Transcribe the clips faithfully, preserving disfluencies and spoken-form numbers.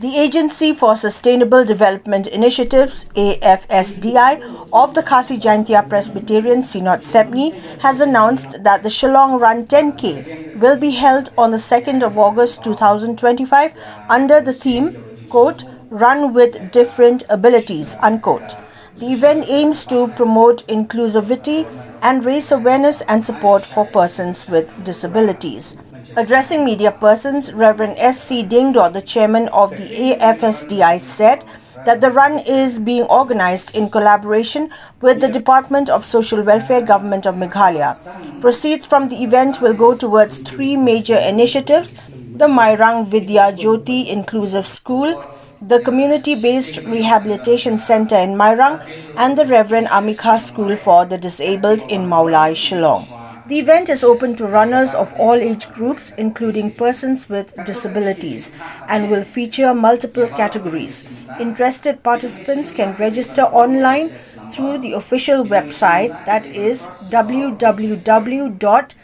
The Agency for Sustainable Development Initiatives, A F S D I, of the Khasi Jaintia Presbyterian Synod, SEPNI, has announced that the Shillong Run ten K will be held on the second of August two thousand twenty-five under the theme, quote, "Run with Different Abilities," unquote. The event aims to promote inclusivity and raise awareness and support for persons with disabilities. Addressing media persons, Reverend S C Diengdoh, the chairman of the A F S D I, said that the run is being organized in collaboration with the Department of Social Welfare, Government of Meghalaya. Proceeds from the event will go towards three major initiatives: the Mairang Vidya Jyoti Inclusive School, the Community Based Rehabilitation Center in Mairang, and the Reverend Amikha School for the Disabled in Mawlai, Shillong. The event is open to runners of all age groups, including persons with disabilities, and will feature multiple categories. Interested participants can register online through the official website, that is w w w dot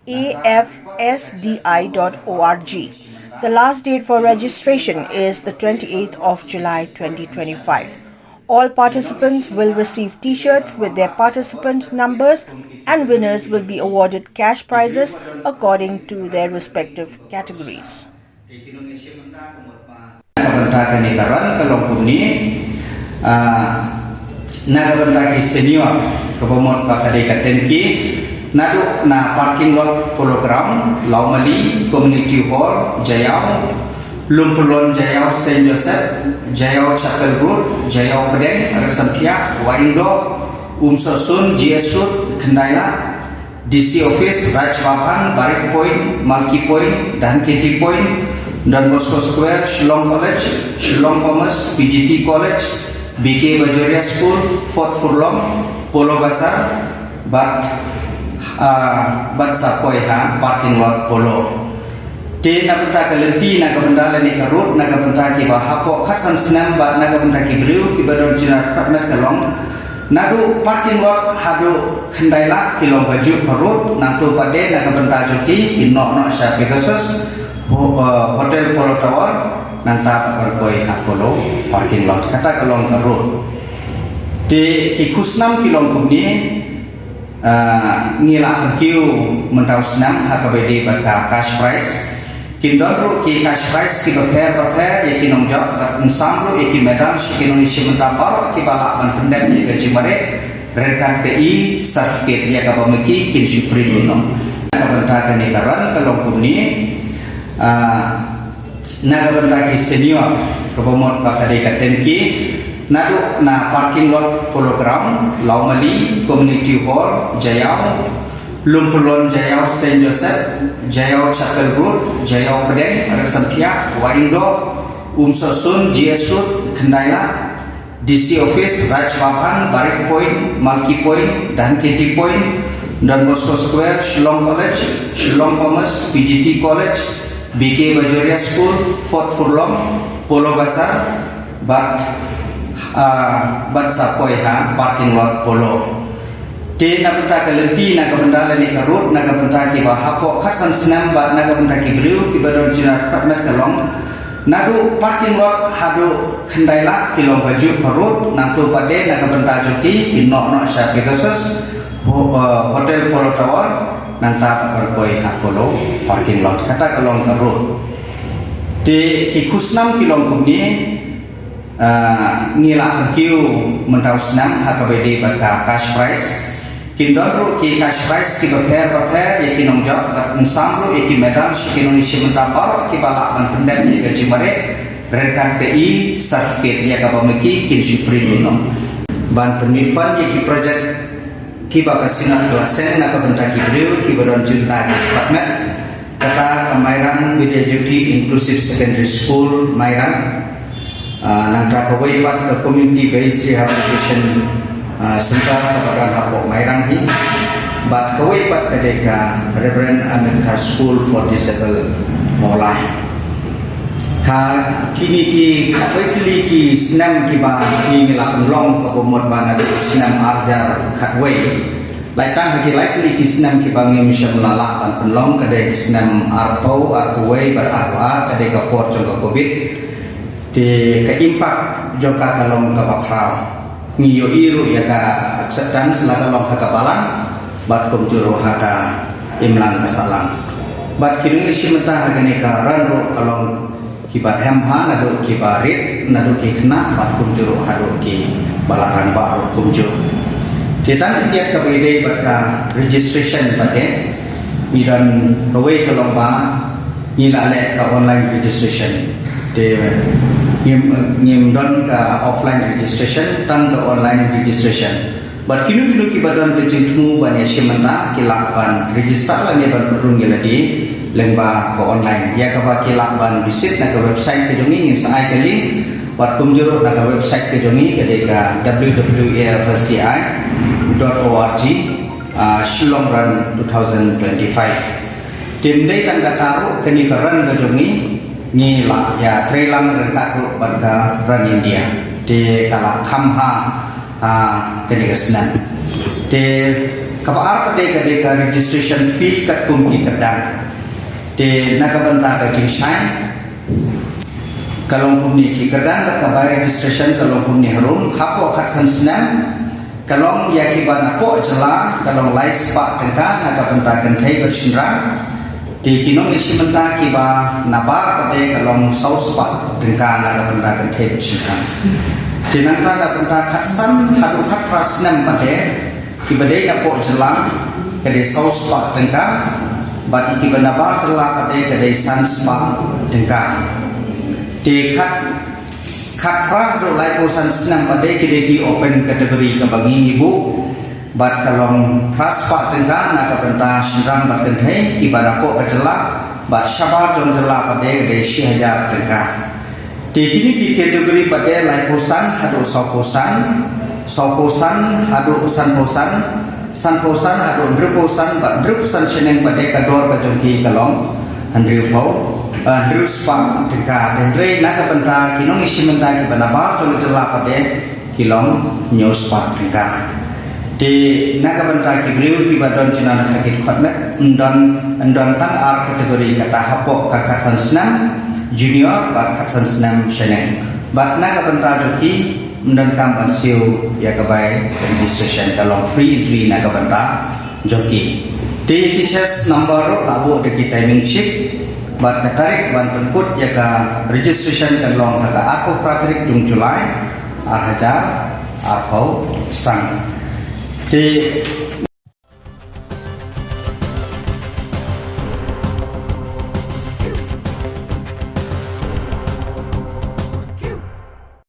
a f s d i dot org. The last date for registration is the twenty-eighth of July twenty twenty-five. All participants will receive T-shirts with their participant numbers, and winners will be awarded cash prizes according to their respective categories. Ka bynta kane ka run ka long kumne, ah, na ka bynta ki senior, kaba mut ba ka dei ka ten K, naduh na parking lot Polo Ground, Lawmali, Community Hall, Jaiaw, Lumpulon Jaiaw Saint Joseph, Jaiaw Chapel Road, Jaiaw Pdeng, Raisamphia, Waingdoh, Umsohsun, G S Road, Khyndai Lad, D C Office, Raj Bhavan, Barik Point, Malki Point, Dhankheti Point, Don Bosco Square, Shillong College, Shillong Commerce, P G T College, B K Bajoria School, Fort Furlong, Polo Bazar, bad, ah, bad sa poi ha parking lot Polo. Te na ka bynta ka lynti, na ka bynta lane ka road, na ka bynta kiba hapoh khatsan snem bad na ka bynta ki briew kiba don jingïarap khatmet ka long, naduh parking lot haduh Khyndai Lad ki long kajuh ka road, nangta pat de na ka bynta jong ki, ki noh noh sha Pegasus, ho-, eh, Hotel Polo Tower, nangta pat ban poi ha Polo parking lot. Kata ka long ka road. Te ki khusnam ki long kumne, ah, ngi la pynkiew mynta u snem ha kaba ïadei bad ka cash prize. Kin don ruh ki cash prize kiba pher bapher ïa ki nongjop, bad yn sam ruh ïa ki medal sha ki nongïashim bynta baroh kiba lah ban pyndep ïa ka jingmareh ryngkat ka e-certificate ïa kaba ma ki kin shu print noh. Ka bynta kane ka run ka long kumne, ah, na ka bynta ki senior, kaba mut ba ka dei ka ten K, naduh na parking lot Polo Ground, Lawmali, Community Hall, Jaiaw, Lumpulon Jaiaw Saint Joseph, Jaiaw Chapel Road, Jaiaw Pdeng, Raisamphia, Waingdoh, Umsohsun, G S Road, Khyndai Lad, D C Office, Raj Bhavan, Barik Point, Malki Point, Dhankheti Point, Don Bosco Square, Shillong College, Shillong Commerce, P G T College, B K Bajoria School, Fort Furlong, Polo Bazar, bad, ah, bad sa poi ha parking lot Polo. Te na bynta ka lynti, na ka bynta lane ka road, na ka bynta kiba hapoh khatsan snem bad na ka bynta ki briew kiba don jingïarap khatmet ka long, naduh parking lot haduh Khyndai Lad ki long kajuh ka road, nangta pat de na ka bynta jong ki, ki noh noh sha Pegasus, ho-, eh, Hotel Polo Tower, nangta pat ban poi ha Polo parking lot. Kata ka long ka road. Te ki khusnam ki long kumne, ah, ngi la pynkiew mynta u snem ha kaba ïadei bad ka cash prize. Kin don ruh ki cash prize kiba pher bapher ïa ki nongjop, bad yn sam ruh ïa ki medal sha ki nongïashim bynta baroh kiba lah ban pyndep ïa ka jingmareh ryngkat ka e-certificate ïa kaba ma ki kin shu print noh. Ban pynmih fund ïa ki project kiba ka Synod ka la seng na ka bynta ki briew kiba don jingïarap khatmet. Kata ka Mairang Vidya Jyoti Inclusive Secondary School, Mairang. Ah, nangta kawei pat ka Community Based Rehabilitation, ah, Center kaba don hapoh Mairang hi. Bad kawei pat ka dei ka Reverend Amikha School for Disabled, Mawlai. Ha kine ki khatwei tylli ki snem kiba ngi la pynlong, kaba mut ba naduh u snem ar hajar khatwei. Lait tang ha ki lai tylli ki snem kiba ngim shym la lah ban pynlong, ka dei ki snem arphew, arphew wei bad arphew ar, ka dei ka por jong ka Covid. Te ka impact jong ka ka long kaba khraw. Ngi ïohi ruh ïa ka acceptance la ka long ha ka balang bad kumjuh ruh ha ka imlang ka sahlang. Bad ki nongïashim bynta ha kane ka run ruh ka long kiba rhem bha, naduh kiba rit, naduh ki khynnah bad kumjuh ruh haduh kiba la rangbah ruh kumjuh. Te tang ka kiad kaba ïadei bad ka registration pat te, ngi don kawei ka long ba ngi la leh ka online registration. Te ngim, ngim don ka offline registration, tang ka online registration. Bad kino kino kiba don ka jingthmu ban ïashim bynta ki lah ban register lane ban pynrung ïa lade lyngba ka online. Ïa kaba ki lah ban visit na ka website ka jong ngi, ngin sa ai ka link. Bad kumjuh ruh na ka website ka jong ngi ka dei ka W W A F S D I dot org, ah, Shillong Run two thousand twenty-five. Te ym dei tang kata ruh, kane ka run ka jong ngi, ngi la ïa trei lang ryngkat ruh bad ka Run India. Te ka la kham ha, ah, kane ka snem. Te kaba ar pat te ka dei ka registration fee katkum ki kyrdan. Te na ka bynta ka jingshai, ka long kumne, ki kyrdan bad ka bai registration ka long kumne harum. Hapoh khatsan snem ka long ïa kiba napoh jylla ka long lai spah tyngka na ka bynta kynthei bad shynrang. Te ki nongïashim bynta kiba nabar pat te ka long saw spah tyngka na ka bynta kynthei bad shynrang. Te nangta na bynta khatsan haduh khatphra snem pat te, kiba dei napoh jylla ka dei saw spah tyngka, bad kiba nabar jylla pat te ka dei san spah tyngka. Te khat, khatphra haduh laiphew san snem pat te ki dei ki open category kaba ngi ngi buh, bad ka long phra spah tyngka na ka bynta shynrang bad kynthei kiba napoh ka jylla, bad shabar jong jylla pat te ka dei shi hajar tyngka. Te kine ki category pat te laiphew san haduh sawphew san, sawphew san haduh sanphew san, sanphew san haduh hynriewphew san, bad hynriewphew san shiteng pat te ka dor ka jong ki ka long hynriewphew, eh, hynriew spah tyngka. Hynrei na ka bynta ki nongïashim bynta kiba nabar jong ka jylla pat te ki long hynñiew spah tyngka. Te na ka bynta ki briew kiba don jingnang ha ki dkhot met, ym don, ym don tang ar category, kata hapoh ka khatsan snem junior bad khatsan snem shaneng. Bad na ka bynta jong ki ym donkam ban siew ïa ka bai registration, ka long free entry na ka bynta jong ki. Te ki chest number ruh la buh da ki timing chip, bad ka tarik ban pynkut ïa ka registration kan long ha ka arphew phra tarik jong July, ar hajar arphew san. Te